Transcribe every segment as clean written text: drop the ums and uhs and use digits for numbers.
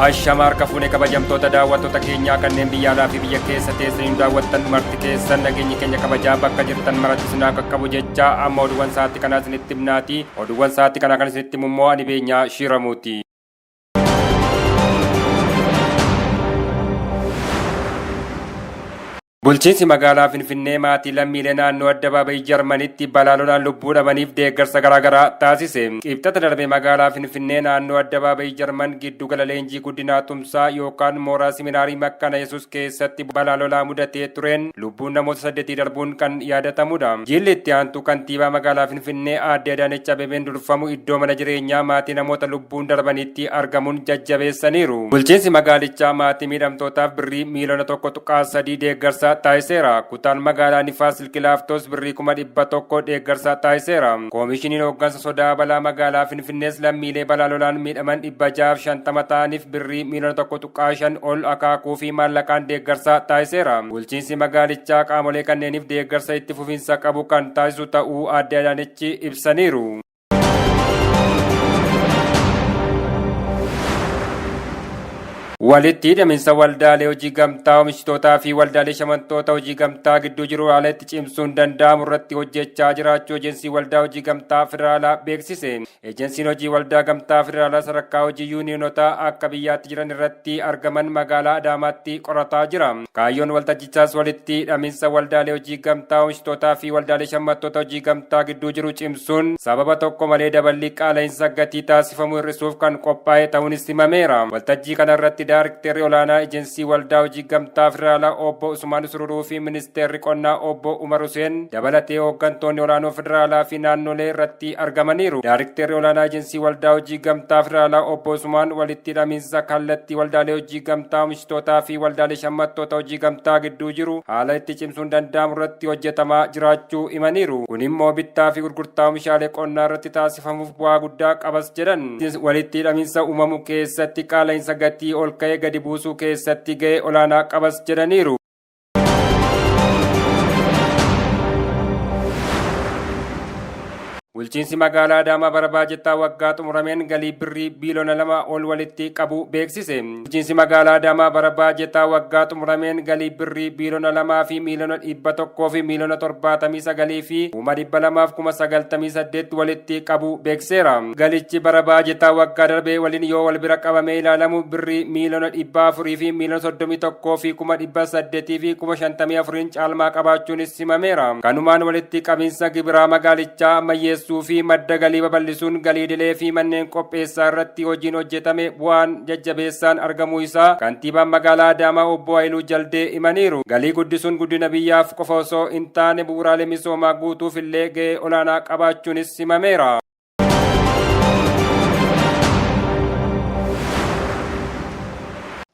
Ashama harka fuune kabajamtoota daawwattoota keenyaa kanneen biyya alaa fi biyya keessa teessanii nu daawwattan marti keessan nageenyi keenya kabajaa bakka jirtan maratti isin haa qaqqabu jecha amma oduuwwan sa'aatii kanaa isinitti himnaati. Oduuwwan sa'aatii kanaa kan isinitti himu immoo ani beenyaa Shiiramuuti. Bulchiinsi magaalaa Finfinnee maatii lammiilee naannoo addabaabayii Jarmanitti balaa lolaan lubbuu dhabaniif deeggarsa garaagaraa taasise. Qibxata darbe magaalaa Finfinnee naannoo addabaabayii Jarman giddugala leenjii guddinaa tumsaa yookaan mooraa siminaarii Makkaana Yesuus keessatti balaa lolaa mudatee tureen lubbuun namoota saddeetii darbuun kan yaadatamudha. Jilli itti aantuu kantiibaa magaalaa Finfinnee aadde Adaanech Abeebeen durfamu iddoo mana jireenyaa maatii namoota lubbuun darbanitti argamuun jajjabeessaniiru. Bulchiinsi magaalichaa maatii miidhamtootaaf birrii miiliyoona 1.3 deeggarsa taasiseera. Kutaan magaalaa Nifaas Silki Laaftoos birrii 100,000 deeggarsa taasiseera. Koomishiniin hooggansa sodaa balaa magaalaa Finfinnees lammiilee balaa lolaan miidhaman 650 ta'aniif birrii miiliyoona 1.5 ol akaakuu fi maallaqaan deeggarsa taasiseera. Bulchiinsi magaalichaa qaamolee kanneeniif deeggarsa itti fufinsa qabu kan taasisu ta'uu aadde Adaanechi ibsaniiru. Walitti hidhaminsa waldaalee hojii gamtaa oomishtootaa fi waldaalee shamantoota hojii gamtaa gidduu jiru haala itti cimsuun danda'amu irratti hojjechaa jiraachuu Ejensii Waldaa Hojii Gamtaa Federaalaa beeksise. Ejensiin hojii waldaa gamtaa federaalaa sadarkaa hojii yuuniyonotaa akka biyyaatti jiran irratti argaman magaalaa Adaamaatti qorataa jira. Kaayyoon waltajjichaas walitti hidhaminsa waldaalee hojii gamtaa oomishtootaa fi waldaalee shammattoota hojii gamtaa gidduu jiru cimsuun sababa tokko malee daballii qaala'insa gatii taasifamu hir'isuuf kan qophaa'e ta'uunis himameera. Waltajjii kana irratti daarikteerri olaanaa ejensii waldaa hojii gamtaa federaalaa obbo Usmaan Sururuu fi ministeerri qonnaa obbo Umar Huseen dabalatee hooggantoonni olaanoo federaalaa fi naannolee irratti argamaniiru. Daarikteerri olaanaa ejensii waldaa hojii gamtaa federaalaa obbo Usmaan walitti hidhaminsa kallattii waldaalee hojii gamtaa oomishtootaa fi waldaalee shammattoota hojii gamtaa gidduu jiru haala itti cimsuun danda'amu irratti hojjetamaa jiraachuu himaniiru. Kun immoo bittaa fi gurgurtaa oomishaalee qonnaa irratti taasifamuuf bu'aa guddaa qabas jedhan. Walitti hidhaminsa uumamu keessatti qaala'insa gatii ol ka'e gadi buusuu keessatti ga'ee olaanaa qabas jedhaniiru. Bulchiinsi magaalaa Adaamaa bara baajataa waggaa xumurameen galii birrii biiliyoona 2 ol walitti qabu beeksise. Bulchiinsi magaalaa Adaamaa bara baajataa waggaa xumurameen galii birrii biiliyoona 2 fi miiliyoona 100 fi miiliyoona 79 fi 298,098 walitti qabu beeksiseera. Galichi bara baajataa waggaa darbee waliin yoo wal bira qabamee ilaalamu birrii miiliyoona 400 fi miiliyoona 31 fi 800 fi 54,000 caalmaa qabaachuunis himameera. Kanumaan walitti qabinsa gibiraa magaalichaa ammayyeessuu fi madda galii babal'isuun galii idilee fi manneen qopheessaa irratti hojiin hojjetame bu'aan jajjabeessaan argamuu isaa kantiibaan magaalaa Adaamaa obbo Hayiluu Jaldee himaniiru. Galii guddisuun guddina biyyaaf qofa osoo hin taane bu'uuraalee misoomaa guutuuf illee ga'ee olaanaa qabaachuunis himameera.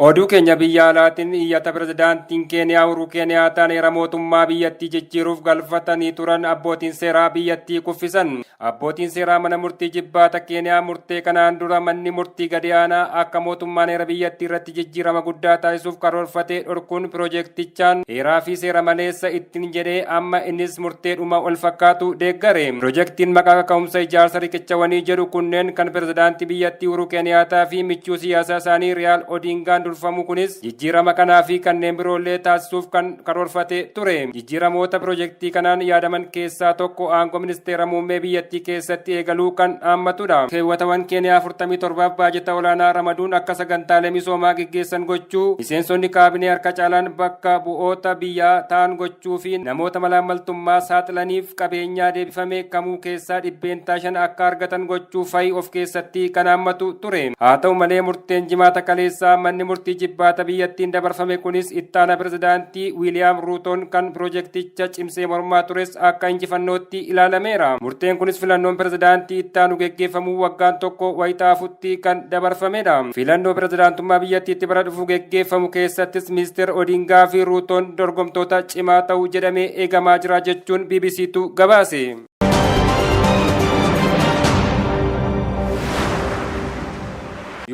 Oduu keenya biyya alaatiin iyyata pirezidaantiin Keeniyaa Uhuruu Keeniyaataan heera mootummaa biyyattii jijjiiruuf galfatanii turan abbootiin seeraa biyyattii kuffisan. Abbootiin seeraa mana murtii jibbaata Keeniyaa murtee kanaan dura manni murtii gadi aanaa akka mootummaan heera biyyattii irratti jijjiirama guddaa taasisuuf karoorfate dhorkuun piroojeektichaan heeraa fi seera maleessa ittiin jedhee amma innis murteedhuma wal fakkaatu deeggare. Pirojektiin maqaa kaka'umsa ijaarsa riqichawanii jedhu kunneen kan pirezidaantii biyyattii Uhuruu Keeniyaataa fi michuu siyaasaa isaanii Riyaal Odiingaan durfamu kunis jijjiirama kanaa fi kanneen biroollee taasisuuf kan karoorfate ture. Jijjiiramoota pirojektii kanaan yaadaman keessaa tokko aangoo ministeera muummee biyyattii keessatti eegaluu kan haammatudha. Keewwatawan Keeniyaa 47f baajata olaanaa ramaduun akka sagantaalee misoomaa geggeessan gochuu, miseensonni kaabinee harka caalaan bakka bu'oota biyyaa ta'an gochuu fi namoota malaammaltummaa saaxilaniif qabeenyaa deebifame kamuu keessaa 5% akka argatan gochuu fa'i of keessatti kan haammatu ture. Haa ta'u malee murteen Jimaata kaleessaa manni murtii jibbaata biyyattiin dabarfame kunis ittaana pirezidaantii Wiiliyaam Ruutoon kan pirojekticha cimsee mormaa tures akka injifannootti ilaalameera. Murteen kunis filannoon pirezidaantii ittaanu geggeeffamuu waggaan tokko wayita hafutti kan dabarfamedha. Filannoo pirezidaantummaa biyyattiitti bara dhufu geggeeffamu keessattis Miister Odingaa fi Ruutoon dorgomtoota cimaa ta'u jedhamee eegamaa jira jechuun BBCtu gabaase.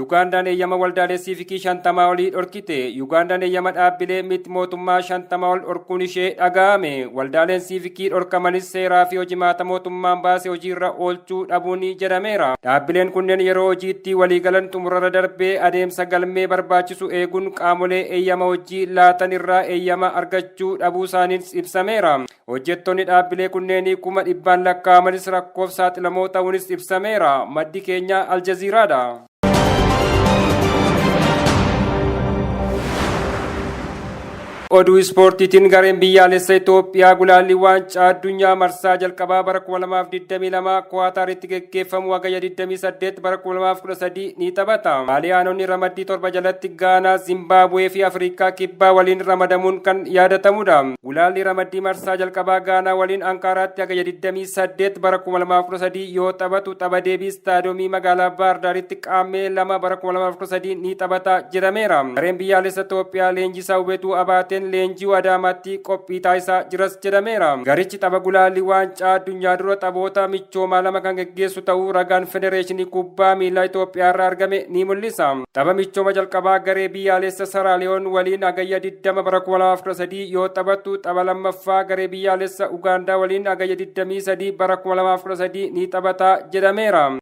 Yugaandaan eeyyama waldaalee siivikii 50 olii dhorkite. Yugaandaan eeyyama dhaabbilee miti mootummaa 50 ol dhorkuun ishee dhaga'ame. Waldaaleen siivikii dhorkamanis seeraa fi hojimaata mootummaan baase hojiirra oolchuu dhabuun jedhameera. Dhaabbileen kunneen yeroo hojiitti waliigalan xumurarra darbee adeemsa galmee barbaachisu eeguun qaamolee eeyyama hojii laatan irraa eeyyama argachuu dhabuu isaaniis ibsameera. Hojjettoonni dhaabbilee kunneenii 100,000 lakkaa'amanis rakkoof saaxilamoo ta'uunis ibsameera. Maddi keenya Aljaziiraadha. Oduu ispoortiitiin gareen biyyaalessa Itoophiyaa gulaallii waancaa addunyaa marsaa jalqabaa bara 2022 Kuwaataaritti geggeeffamu Hagayya 28 bara 2013 ni taphata. Maaliyaanonni ramaddii 7 jalatti Gaanaa, Zimbaabuwee fi Afrikaa Kibbaa waliin ramadamuun kan yaadatamudha. Gulaalli ramaddii marsaa jalqabaa Gaanaa waliin Ankaaraatti Hagayya 28 bara 2013 yoo taphatu, tapha deebii istaadiyoomii magaalaa Baardaaritti Qaammee 2 bara 2013 ni taphata jedhameera. Gareen biyyaalessa Itoophiyaa leenjisaa Hubetuu Abaateen leenji'u Adaamaatti qophii taasisaa jiras jedhameera. Garichi tapha gulaallii waancaa addunyaa dura taphoota michoomaa 2 kan geggeessu ta'uu ragaan Federeeshinii Kubbaa Miilaa Itoophiyaa irraa argame ni mul'isa. Tapha michooma jalqabaa garee biyyaalessa Saraaliyoon waliin Hagayya 20 bara 2013 yoo taphattu, tapha lammaffaa garee biyyaalessa Ugaandaa waliin Hagayya 23 bara 2013 ni taphata jedhameera.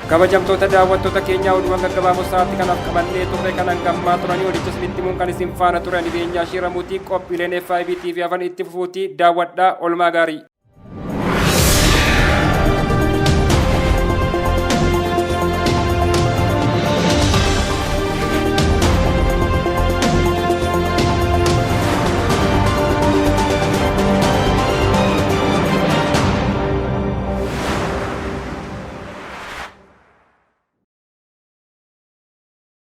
Kabajamtoota daawwattoota keenyaa, oduuwwan gaggabaaboo sa'aatii kanaaf qabannee turre kan hangammaa turanii. Odicha isinitti himuun kan isin faana ture ani Beenyaa Shiiramuutii. Qophiileen FIB TV hafan itti fufuutii daawwadhaa. Olmaa gaarii.